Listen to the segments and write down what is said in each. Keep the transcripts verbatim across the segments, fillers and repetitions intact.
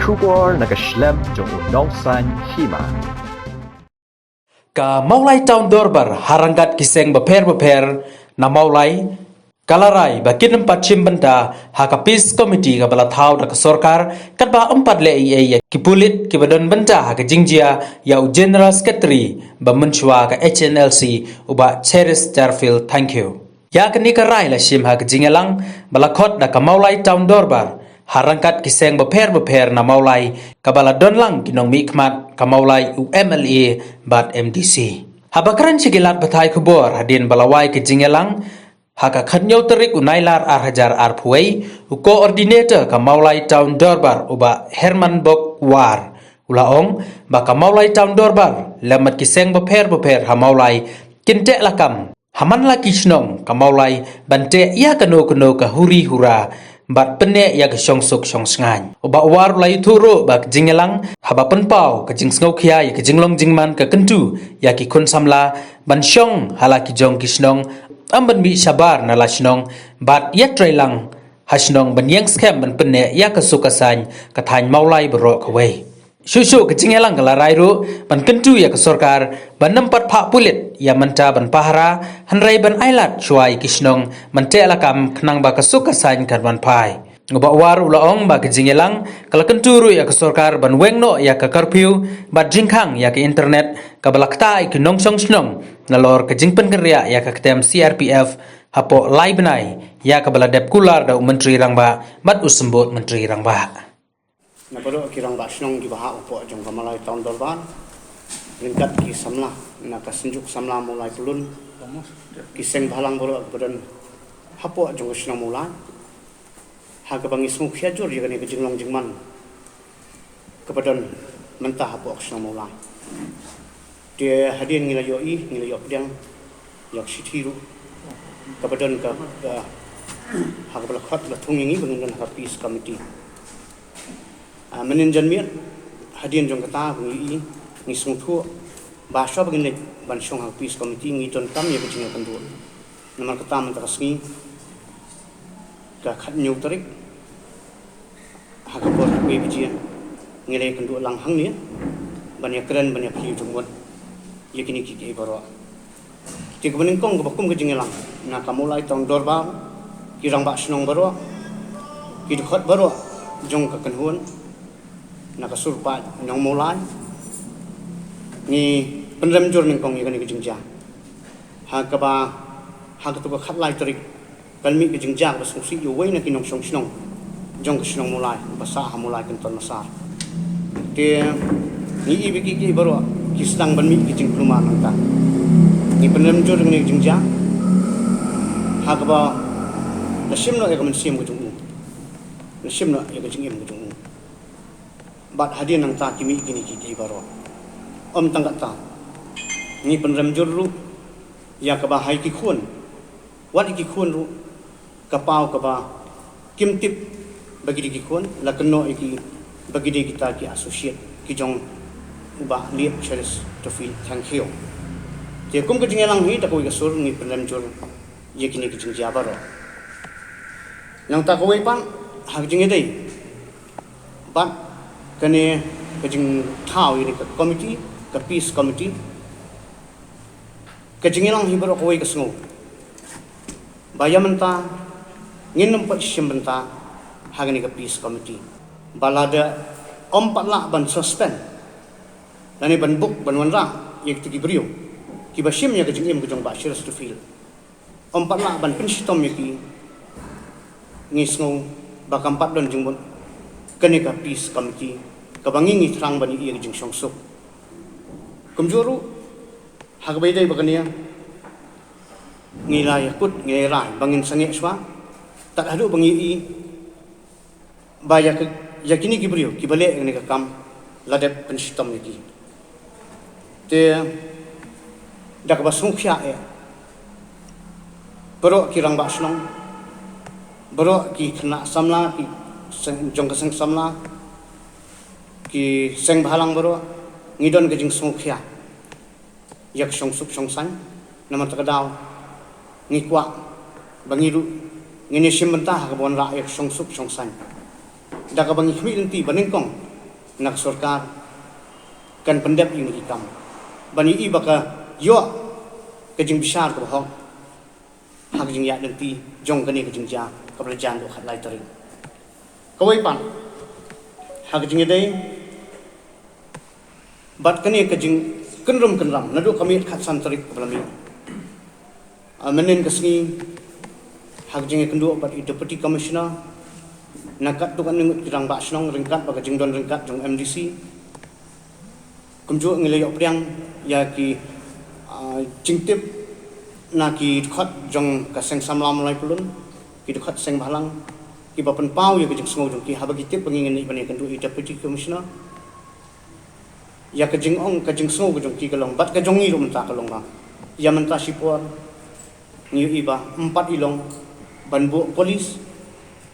Khubor na ka shlem jong u nongsan hima. Ka Mawlai Town Dorbar ha ryngkat ki seng bapher bapher na Mawlai ka la rai ba kin ym pat shim bynta ha ka Peace Committee kaba la thaw da ka sorkar, katba ym pat leh ei ei ïa ki pulit kiba don bynta ha ka jingjia ïa u General Secretary ba mynshuwa ka H N L C, u Bah Cherish Jarfil Thangkhiew. Ïa kane ka rai la shim ha ka jingïalang ba la khot da ka Mawlai Town Dorbar ha ryngkat ki seng bapher bapher na Mawlai, kaba la don lang ki nongmihkhmat ka Mawlai, u M L A bad M D C. Haba kren sha ki lad pathai khubor hadien ba la wai ka jingïalang ha ka khathynñiew tarik u Nailar ar hajar arphew wei, u Coordinator ka Mawlai Town Dorbar, u Bah Herman Bok War, u la ong ba ka Mawlai Town Dorbar lem bad ki seng bapher bapher ha Mawlai kin teh lakam ha man la ki shnong ka Mawlai ban teh ïa kano kano ka huri hura bad pynneh ïa ka shongsuk shongsngaiñ. U Bah War u la ïathuh ruh ba ka jingïalang haba pynpaw ka jingsngewkhia ïa ka jinglong jingman ka kyntu ïa ki khun samla ban shong ha la ki jong ki shnong, ym ban mih shabar na la shnong, bad ïatrei lang ha shnong ban ïeng skhem ban pynneh ïa ka suk ka saiñ ka thaiñ Mawlai baroh kawei. Shuh shuh ka jingïalang ka la rai ruh ban kyntu ïa ka sorkar ban ym pat phah pulit ïa mynta ban pahara, hynrei ban ailad shuwa ïa ki shnong ban teh lakam khnang ba ka suk ka saiñ kan wan phai. U Bah War u la ong ba ka jingïalang ka la kyntu ruh ïa ka sorkar ban weng noh ïa ka curfew bad jingkhang ïa ka internet kaba la ktah ïa ki nongshong shnong nalor ka jingpynkynriah ïa ka ktem C R P F hapoh lai bnai, ïa kaba la dep kular da u Myntri Rangbah bad u Symbud Myntri Rangbah. Na baroh ki rangbah shnong kiba hap hapoh jong ka Mawlai Town Dorbar, ryngkat ki samla na ka Synjuk Samla Mawlai Pyllun, ki seng bhalang baroh kiba don hapoh jong ka shnong Mawlai, ha kaba ngi sngewkhia jur ïa kane ka jinglong jingman kaba don mynta hapoh ka shnong Mawlai. Te hadien ngi la ïohi, ngi la ïoh pdiang ïa ka shithi ruh kaba don ka, ka, ha kaba la khot la thung ïa ngi ba ngin don ha ka Peace Committee. Ah, mynnin janmiet hadien jong kata ba ngi ïohi, ngi sngewthuh ba shuwa ba ngin leit ban shong ha ka Peace Committee ngi donkam ïa ka jingïakynduh. Namar kata mynta ka sngi, ka khathynñiew tarik, ha ka por khatwei baje ngi la ïakynduh lang hangne ban ïakren ban ïaphylliew jingmut ïa kine kiei kiei baroh. Te kaba nyngkong kaba kum ka jingïalang na ka Mawlai Town Dorbar, ki rangbah shnong baroh, ki dkhot baroh jong ka kynhun na ka sur paid nong Mawlai, ngi pynrem jur nyngkong ïa kane ka jingjia. Ha kaba ha katu ka khatlai tarik kan mih ka jingjia kaba sngewsih ïa uwei na ki nongshong shnong jong ka shnong Mawlai, ba sah ha Mawlai Kynton Massar. Te ngi i ba ki, ki baroh ki sdang ban mih ki jingkulmar nangta. Ngi pynrem jur ïa kane ka jingjia ha kaba la shim noh ïa ka mynsiem ka jong u, la shim noh ïa ka jingim ka jong u. Bad hadien nangta ki mih kine kiei kiei baroh. Ym tang katta, ngi pynrem jur ruh ïa kaba ha ki khun, wat ïa ki khun ruh, ka paw kaba kim tip ba ki dei ki khun, la kynnoh ïa ki ba ki dei kita ki associate ki jong u Bah Liep Cherish Tufil Thangkhiew. Te kum ka jingïalang hi da kawei ka sur ngi pynrem jur ïa kine ki jingjia baroh. Nangta kawei pat ha ka jingïadei bad kane ka jingthaw ïa kane ka committee, ka Peace Committee, ka jingïalang hi baroh kawei ka sngew ba ïa mynta ngin ym pat shim bynta ha kane ka Peace Committee, ba lada ym pat lah ban suspend lane ban buk ban wanrah ïa kita ki briew kiba shim ïa ka jingim ka jong Bah Cherish Tufil, ym pat lah ban pynshitom ïa ki, ngi sngew ba kam pat don jingmut kane ka Peace Committee kaba ngi ngi thrang ban ïohi ïa ka jingshongsuk. Kumjuh ruh ha kaba ïadei bad kane ngi la ïakut, ngi la rai ba ngin sangeh shuwa tad haduh ba ngi ïohi ba ïa ki, ïa kine ki briew kiba leh ïa kane ka kam la dep pynshitom ïa ki. Te da kaba sngewkhia eh, baroh ki rangbah shnong, baroh ki khynnah samla, ki seng, jong ka seng samla, ki seng bhalang baroh, ngi don ka jingsngewkhia ïa ka shongsuk shongsaiñ. Namar kata ka daw ngi kwah ba ngi ruh ngin ïashim bynta ha kaba wanrah ïa ka shongsuk shongsaiñ. Da kaba ngi khmih lynti ba nyngkong Na ka sorkar kan pyndep ïa kine ki kam ban ïohi ba ka ïoh ka jingbishar kaba hok ha ka jingïaid lynti jong kane ka jingjia kaba la jan ha ka khatlai tarik. Kawei pat, ha ka jingïadei bad kane ka jingkynrum kynram naduh ka miet khatsan tarik kaba la mih. Ah, mynhynnin ka sngi, ha ka jingïakynduh bad i Deputy Commissioner, na katto katne ngut ki rangbah shnong ryngkat bad ka jingdon ryngkat jong M D C, kumjuh ngi la ïoh pdiang ïa ki, ah, jingtip na ki dkhot jong ka Seng Samla Mawlai Pyllun, ki dkhot Seng Bhalang, kiba pynpaw ïa ka jingsngew jong ki haba ki tip ba ngi ngin ïa ban ïakynduh i Deputy Commissioner. Ïa ka jingong, ka jingsngew ka jong ki ka long bad ka jong ngi ruh mynta ka long ba ïa mynta shipor ngi ïohi ba ym pat i long ban buh police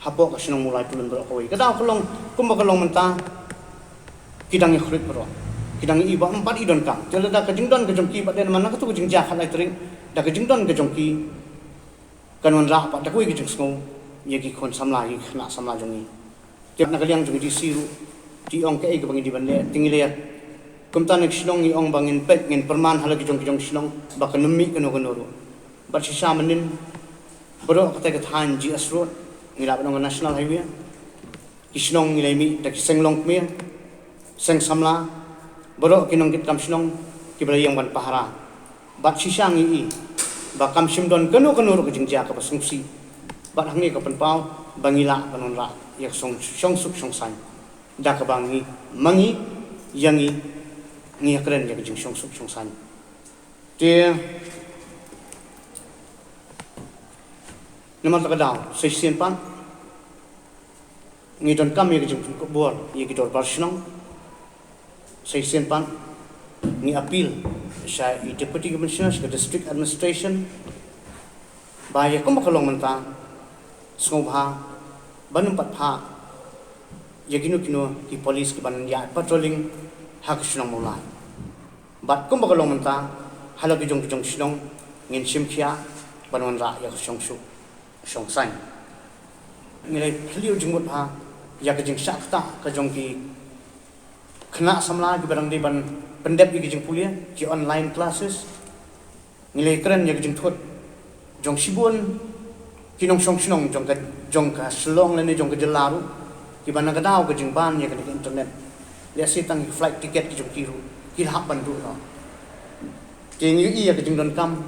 hapoh ka shnong Mawlai Pyllun baroh kawei. Ka daw ka long kumba ka long mynta, ki dang ïakhlad baroh, ki dang ïohi ba ym pat i donkam. Te lada ka jingdon ka jong ki bad dei namar na katto ka jingjia khatlai tarik, da ka jingdon ka jong ki kan wanrah pat da kawei ka jingsngew ïa ki khun samla, ïa ki khynnah samla jong ngi. Te na ka liang jong i D C ruh, te i ong kaei kaba ngi dei ban leh, te ngi leh. Kumta na ka shnong ngi ong ba ngin peit, ngin pyrman ha la ki jong ki jong shnong ba kan ym mih kano kano ruh. Bad shisha mynhynnin baroh katei ka thaiñ G S Road, ngi lah ban ong ka National Highway, ki shnong ngi la ïa mih da ki seng longkmie, seng samla, baroh ki nongkitkam shnong kiba la ïeng ban pahara. Bad shisha ngi i ba kam shym don kano kano ruh ka jingjia kaba sngewsih. Bad hangne ka pynpaw ba ngi lah ban wanrah ïa ka shong, shongsuk shongsaiñ da kaba ngi, ma ngi, ïa ngi, ngi ïakren ïa ka jingshongsuk shongsaiñ. Te namar kata ka daw, sa shisien pat ngi donkam ïa ka jingpynkup bor ïa ki dorbar shnong. Sa shisien pat ngi appeal sha i Deputy Commissioner, sha ka District Administration, ba ïa kumba ka long mynta, sngewbha ban ym pat phah ïa kino kino ki police ki ban ïa patrolling ha ka shnong Mawlai. Bad kumba ka long mynta, ha la ki jong ki jong shnong ngin shim khia ban wanrah ïa ka shongsuk shongsaiñ. Ngi la phylliew jingmut bha ïa ka jingshah ktah ka jong ki khynnah samla kiba dang dei ban pyndep ïa ki jingpule, ki online classes. Ngi la kren ïa ka jingthut jong shibun ki nongshong shnong jong ka, jong ka Shillong lane jong ka jylla ruh, kiba na ka daw ka jingban ïa kane ka internet, lehse tang ïa ka flight ticket ki jong ki ruh ki la hap ban duh noh. Te ngi ïohi ïa ka jingdonkam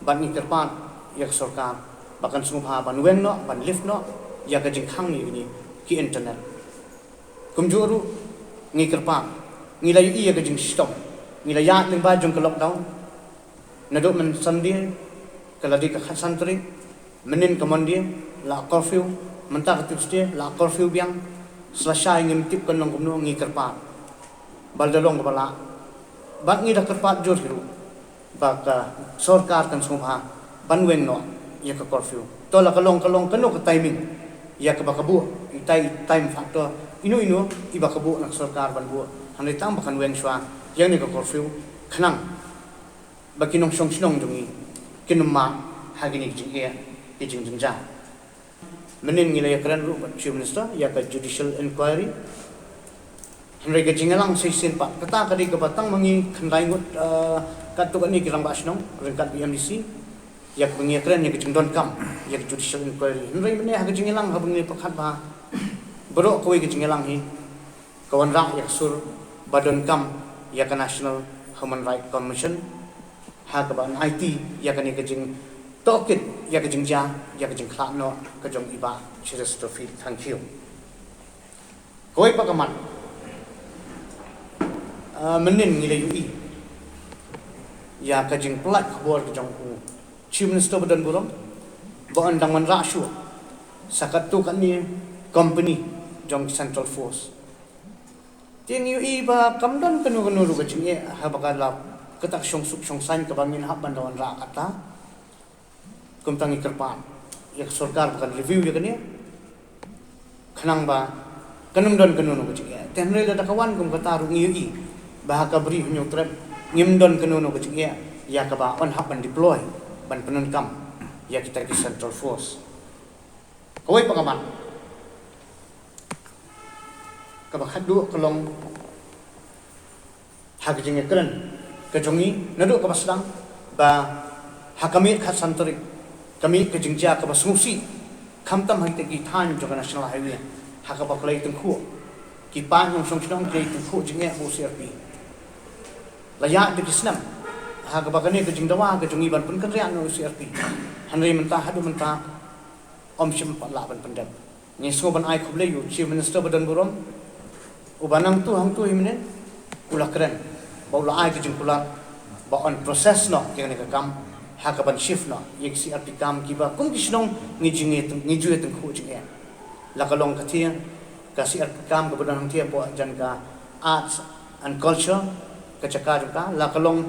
bad ngi kyrpad ïa ka sorkar ba kan sngewbha ban weng noh, ban lift noh ïa ka jingkhang ïa kine ki internet. Kumjuh ruh ngi kyrpad, ngi la ïohi ïa ka jingshitom, ngi la ïaid lyngba jong ka lockdown. Naduh myn Sunday ka la dei ka khatsan tarik, mynhynnin ka Monday la curfew, mynta ka Tuesday la curfew biang. Sa lashai ngim tip kan long kumno, ngi kyrpad ba lada long kaba lah, bad ngi da kyrpad jur hi ruh ba ka sorkar kan sngewbha ban weng noh ïa ka curfew. To la ka long, ka long kano ka timing ïa kaba ka buh, itai i time factor ino ino iba ka buh na ka sorkar ban buh, hynrei tang ba kan weng shuwa ïa kane ka curfew, khnang ba ki nongshong shnong jong ngi kin ym mad ha kine ki jingeh, ki jingjynjar. Mynhynnin ngi la ïakren ruh bad Chief Minister ïa ka judicial inquiry. Hynrei ka jingïalang sa shisien pat, kata ka dei kaba tang ma ngi khyndai ngut, eh, katto katne ki rangbah shnong ryngkat bad M D C ïa kaba ngi ïakren ïa ka jingdonkam ïa ka judicial inquiry. Hynrei mynne ha ka jingïalang haba ngi pyrkhat bha, baroh kawei ka jingïalang hi ka wanrah ïa ka sur ba donkam ïa ka National Human Rights Commission ha kaba yn aiti ïa kane ka jingtohkit ïa ka jingjia, ïa ka jingkhlad noh ka jong i Bah Cheristerfield Thangkhiew. Kawei pat ka mat, ah, mynhynnin ngi la ïohi ïa ka jingpynlait khubor ka jong u Chief Minister ba don burom ba un dang wanrah shuh sa katto katne company jong Central Force. Te ngi ïohi ba kam don kano kano ruh ka jingeh haba ka la kata ka shongsuk shongsaiñ kaba ngin hap ban da wanrah kata. Kumta ngi kyrpad ïa ka sorkar ba kan review ïa kane, khnang ba kan ym don kano kano ka jingeh. Te hynrei lada ka wan kum kata ruh ngi ïohi ba ha ka Bri Hynñiewtrep ngim don kano kano ka jingeh ïa kaba yn hap ban deploy ban pyndonkam ïa kita ki Central Force. Kawei pat ka mat, Kaba khatduh ka long ha ka jingïakren ka jong ngi naduh kaba sdang ba ha ka miet khatsan tarik ka miet ka jingjia kaba sngewsih, khamtam ha kita ki thaiñ jong ka National Highway ha kaba ki la ïatyngkhuh, ki paid nongshong shnong ki la ïatyngkhuh jingeh bad u C R P. La ïaid da ki snem ha kaba kane ka jingdawa ka jong ngi ban pynkynriah na u C R P. Hynrei mynta haduh mynta ym shym pat lah ban pyndep. Ngi sngew ban ai khublei ïa u Chief Minister ba donburom, uba nangtu hangtu hynnin u la kren bad u la ai ka jingkular ba yn process noh ïa kane ka kam ha kaban shift noh ïa ki C R P camp kiba kum ki shnong ngi ju ïatyngkhuh jingeh. La ka long ka thia ka C R P camp kaba don hangthia hapoh jan ka Arts and Culture ka jaka jong ka, la ka long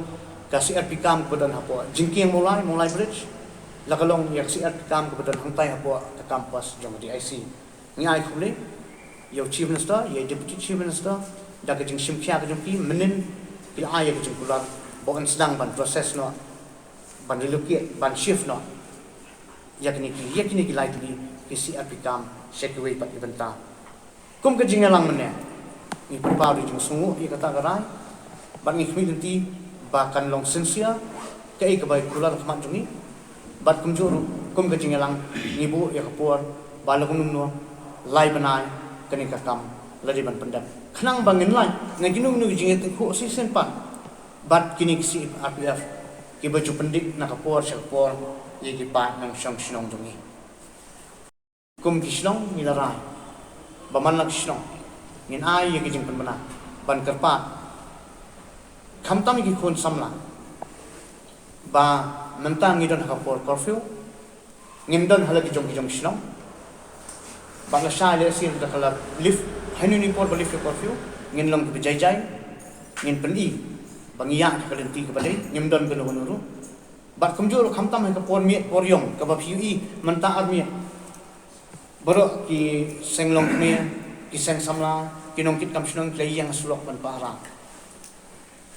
ka C R P camp kaba don hapoh jingkieng Mawlai, Mawlai Bridge, la ka long ïa ka C R P camp kaba don hangtai hapoh ka campus jong ka D I C. Ngi ai khublei ïa u Chief Minister, ïa u Deputy Chief Minister, da ka jingshim khia ka jong ki, mynnin ki la ai ïa ka jingkular ba yn sdang ban process noh, ban relocate, ban shift noh ïa kine ki, ïa kine ki lai tylli ki C R P camp sha kiwei pat ki bynta. Kum ka jingïalang mynne, ngi pynpaw da ka jingsngewnguh ïa kata ka rai bad ngi khmih lynti ba kan long sincere kaei kaba ïakular ha khmat jong ngi. Bad kumjuh ruh kum ka jingïalang ngi buh ïa ka por ba la kumno kumno lai bnai kane ka kam la dei ban pyndep, khnang ba ngin lait na kino kino ki jingïatyngkhuh shisien pat bad kine ki C R P F kiba ju pyndih na ka por sha ka por ïa ki paid nongshong shnong jong ngi. Kum ki shnong ngi la rai ba man la ki shnong ngin ai ïa ki jingpynbna ban kyrpad, khamtam ïa ki khun samla, ba mynta ngi don ha ka por curfew, ngin don ha la ki jong ki jong shnong. Bad lashai lashai da ka la lift, ha ïa une u por ba lift ïa ka curfew, ngin long kiba jai jai, ngin pyni ba ngi ïaid ha ka lynti kaba dei, ngim don kano kano ruh. Bad kumjuh ruh khamtam ha ka por miet por ïong kaba phi ïohi mynta ar miet, baroh ki seng longkmie, ki seng samla, ki nongkitkam shnong ki la ïeng ha surok ban pahara.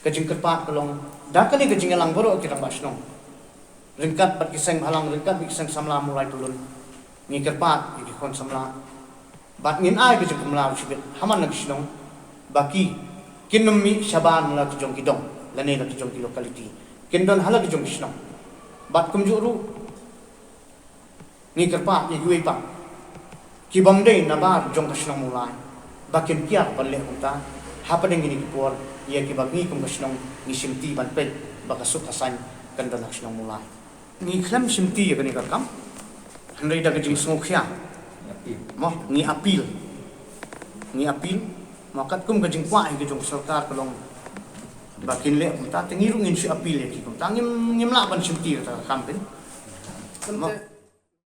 Ka jingkyrpad ka long da kane ka jingïalang, baroh ki rangbah shnong ryngkat bad ki seng bhalang, ryngkat bad ki seng samla Mawlai Pyllun, ngi kyrpad ïa ki khun samla bad ngin ai ka jingkynmaw shibit ha man la ki shnong ba ki kin ym mih shabar na la ki jong ki dong lane la ki jong ki locality, kin don ha la ki jong ki shnong. Bad kumjuh ruh ngi kyrpad ïa kiwei pat ki bym dei na bar jong ka shnong Mawlai ba kin kiar ban leh kumta hapdeng kine ki por ïa kiba ngi kum ka shnong ngi shimti ban peit ba ka suk ka saiñ kan don ha ka shnong Mawlai. Ngi khlem shimti ïa kane ka kam, hynrei da ka jingsngewkhia mo ngi appeal, ngi appeal mo katkum ka jingkwah ïa ka jong ka sorkar ka long ba kin leh kumta, te ngi ruh ngin shu appeal ïa ki kumta, ngim, ngim lah ban shimti ïa kata ka kam pyn mo.